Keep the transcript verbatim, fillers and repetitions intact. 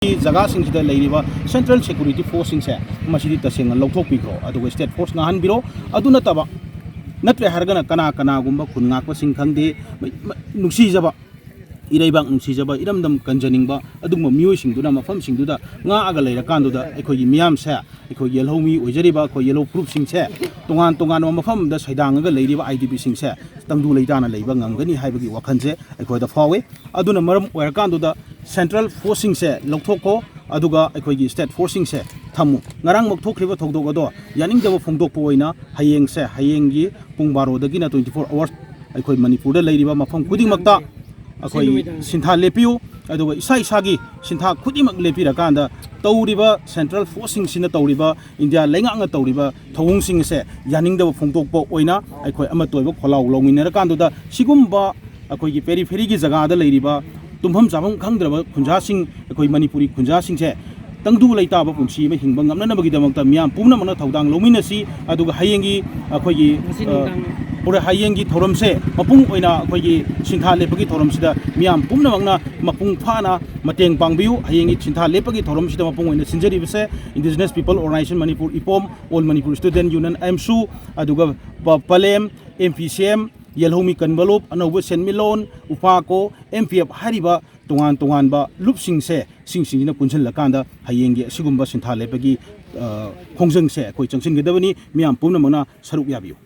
ꯖꯒꯥꯁꯤꯡꯁꯤꯗ ꯂꯩꯔꯤꯕ central security ꯐꯣꯔꯁꯁꯤꯡꯁꯦ ꯃꯁꯤꯗꯤ ꯇꯁꯦꯡꯅ ꯂꯧꯊꯣꯛꯄꯤꯈ꯭ꯔꯣ, ꯑꯗꯨꯒ ꯁ꯭ꯇꯦꯠ ꯐꯣꯔꯁ ꯉꯥꯡꯍꯟꯕꯤꯔꯣ꯫ ꯑꯗꯨ ꯅꯠꯇꯕ, ꯅꯠꯇ꯭ꯔꯦ ꯍꯥꯏꯔꯒꯅ ꯀꯅꯥ ꯀꯅꯥꯒꯨꯝꯕ ꯈꯨꯟ ꯉꯥꯛꯄꯁꯤꯡ ꯈꯪꯗꯦ, ꯃ-, ꯃ-, ꯅꯨꯡꯁꯤꯖꯕ, ꯏꯔꯩꯕꯥꯛ ꯅꯨꯡꯁꯤꯖꯕ, ꯏꯔꯝꯗꯝ ꯀꯟꯖꯅꯤꯡꯕ ꯑꯗꯨꯒꯨꯝꯕ ꯃꯤꯑꯣꯏꯁꯤꯡꯗꯨꯅ ꯃꯐꯝꯁꯤꯡꯗꯨꯗ ꯉꯥꯛꯑꯒ ꯂꯩꯔꯀꯥꯟꯗꯨꯗ ꯑꯩꯈꯣꯏꯒꯤ ꯃꯤꯌꯥꯝꯁꯦ, ꯑꯩꯈꯣꯏ ꯌꯦꯜꯍꯧ ꯃꯤ ꯑꯣꯏꯖꯔꯤꯕ ꯑꯩꯈꯣꯏ ꯌꯦꯜꯍꯧ ꯐꯨꯔꯨꯞꯁꯤꯡꯁꯦ ꯇꯣꯉꯥꯟ ꯇꯣꯉꯥꯟꯕ ꯃꯐꯝ ꯑꯃꯗ ꯁꯩꯗꯥꯡꯉꯒ ꯂꯩꯔꯤꯕ ꯑꯥꯏ ꯗꯤ ꯕꯤꯁꯤꯡꯁꯦ ꯇꯪꯗꯨ ꯂꯩꯇꯥꯅ ꯂꯩꯕ ꯉꯝꯒꯅꯤ ꯍꯥꯏꯕꯒꯤ ꯋꯥꯈꯜꯁꯦ ꯑꯩꯈꯣꯏꯗ ꯐꯥꯎꯏ꯫ ꯑꯗꯨꯅ ꯃꯔꯝ ꯑꯣꯏꯔꯀꯥꯟꯗꯨꯗ ꯁꯦꯟꯇ꯭ꯔꯦꯜ ꯐꯣꯔꯁꯁꯤꯡꯁꯦ ꯂꯧꯊꯣꯛꯈꯣ, ꯑꯗꯨꯒ ꯑꯩꯈꯣꯏꯒꯤ ꯁ꯭ꯇꯦꯠ ꯐꯣꯔꯁꯁꯤꯡꯁꯦ ꯊꯝꯃꯨ꯫ ꯉꯔꯥꯡꯃꯛ ꯊꯣꯛꯈ꯭ꯔꯤꯕ ꯊꯧꯗꯣꯛ ꯑꯗꯣ ꯌꯥꯅꯤꯡꯗꯕ ꯐꯣꯡꯗꯣꯛꯄ ꯑꯣꯏꯅ ꯍꯌꯦꯡꯁꯦ, ꯍꯌꯦꯡꯒꯤ ꯄꯨꯡ ꯕꯥꯔꯣꯗꯒꯤꯅ twenty four hours ꯑꯩꯈꯣꯏ ꯃꯅꯤꯄꯨꯔꯗ ꯂꯩꯔꯤꯕ ꯃꯐꯝ ꯈꯨꯗꯤꯡꯃꯛꯇ ꯑꯩꯈꯣꯏ ꯁꯤꯟꯊꯥ ꯂꯦꯞꯄꯤꯌꯨ꯫ ꯑꯗꯨꯒ ꯏꯁꯥ ꯏꯁꯥꯒꯤ ꯁꯤꯟꯊꯥ ꯈꯨꯗꯤꯡꯃꯛ ꯂꯦꯞꯄꯤꯔꯀꯥꯟꯗ ꯇꯧꯔꯤꯕ ꯁꯦꯟꯇ꯭ꯔꯦꯜ ꯐꯣꯔꯁꯁꯤꯡꯁꯤꯅ ꯇꯧꯔꯤꯕ, ꯏꯟꯗꯤꯌꯥ ꯂꯩꯉꯥꯛꯅ ꯇꯧꯔꯤꯕ ꯊꯧꯑꯣꯡꯁꯤꯡ ꯑꯁꯦ ꯌꯥꯅꯤꯡꯗꯕ ꯐꯣꯡꯗꯣꯛꯄ ꯑꯣꯏꯅ ꯑꯩꯈꯣꯏ ꯑꯃꯠꯇ ꯑꯣꯏꯕ ꯈꯣꯜꯂꯥꯎ ꯂꯧꯃꯤꯟꯅꯔꯀꯥꯟꯗꯨꯗ ꯁꯤꯒꯨꯝꯕ ꯑꯩꯈꯣꯏꯒꯤ ꯄꯦꯔꯤꯐꯦꯔꯤꯒꯤ ꯖꯒꯥꯗ ꯂꯩꯔꯤꯕ ꯇꯨꯝꯐꯝ ꯆꯥꯐꯝ ꯈꯪꯗ꯭ꯔꯕ ꯈꯨꯟꯖꯥꯁꯤꯡ, ꯑꯩꯈꯣꯏ ꯃꯅꯤꯄꯨꯔꯤ ꯈꯨꯟꯖꯥꯁꯤꯡꯁꯦ ꯇꯪꯗꯨ ꯂꯩꯇꯥꯕ ꯄꯨꯟꯁꯤ ꯑꯃ ꯍꯤꯡꯕ ꯉꯝꯅꯅꯕꯒꯤꯗꯃꯛꯇ ꯃꯤꯌꯥꯝ ꯄꯨꯝꯅꯃꯛꯅ ꯊꯧꯗꯥꯡ ꯂꯧꯃꯤꯟꯅꯁꯤ꯫ ꯑꯗꯨꯒ ꯍꯌꯦꯡꯒꯤ ꯑꯩꯈꯣꯏꯒꯤ, ꯉꯁꯤ ꯑ, ꯅꯨꯡꯗꯥꯡ꯫ ꯍꯣꯔꯦꯟ ꯍꯌꯦꯡꯒꯤ ꯊꯧꯔꯝꯁꯦ ꯃꯄꯨꯡ ꯑꯣꯏꯅ ꯑꯩꯈꯣꯏꯒꯤ ꯁꯤꯟꯊꯥ ꯂꯦꯞꯄꯒꯤ ꯊꯧꯔꯝꯁꯤꯗ ꯃꯤꯌꯥꯝ ꯄꯨꯝꯅꯃꯛꯅ ꯃꯄꯨꯡ ꯐꯥꯅ ꯃꯇꯦꯡ ꯄꯥꯡꯕꯤꯌꯨ꯫ ꯍꯌꯦꯡꯒꯤ ꯁꯤꯟꯊꯥ ꯂꯦꯞꯄꯒꯤ ꯊꯧꯔꯝꯁꯤꯗ ꯃꯄꯨꯡ ꯑꯣꯏꯅ ꯁꯤꯟꯖꯔꯤꯕꯁꯦ Indigenous People Organisation Manipur, ꯏꯄꯣꯝ, All Manipur Student Union, ꯑꯦꯝꯁꯨ, ꯑꯗꯨꯒ ꯄ-, ꯄꯂꯦꯝ, ꯑꯦꯝ ꯄꯤ ꯁꯤ ꯑꯦꯝ, ꯌꯦꯜꯍꯧꯃꯤ ꯀꯟꯕ ꯂꯨꯞ, ꯑꯅꯧꯕ ꯁꯦꯟꯃꯤꯠꯂꯣꯟ, ꯎꯄꯥꯀꯣ, ꯑꯦꯝ ꯄꯤ ꯑꯦꯐ ꯍꯥꯏꯔꯤꯕ ꯇꯣꯉꯥꯟ ꯇꯣꯉꯥꯟꯕ ꯂꯨꯞꯁꯤꯡꯁꯦ, ꯁꯤꯡꯁꯤꯡꯁꯤꯅ ꯄꯨꯟꯁꯤꯜꯂꯀꯥꯟꯗ ꯍꯌꯦꯡꯒꯤ ꯑꯁꯤꯒꯨꯝꯕ ꯁꯤꯟꯊꯥ ꯂꯦꯞꯄꯒꯤ, ꯑ, ꯈꯣꯡꯖꯪꯁꯦ ꯑꯩꯈꯣꯏ ꯆꯪꯁꯤꯟꯒꯗꯕꯅꯤ꯫ ꯃꯤꯌꯥꯝ ꯄꯨꯝꯅꯃꯛꯅ ꯁꯔꯨꯛ ꯌꯥꯕꯤꯌꯨ꯫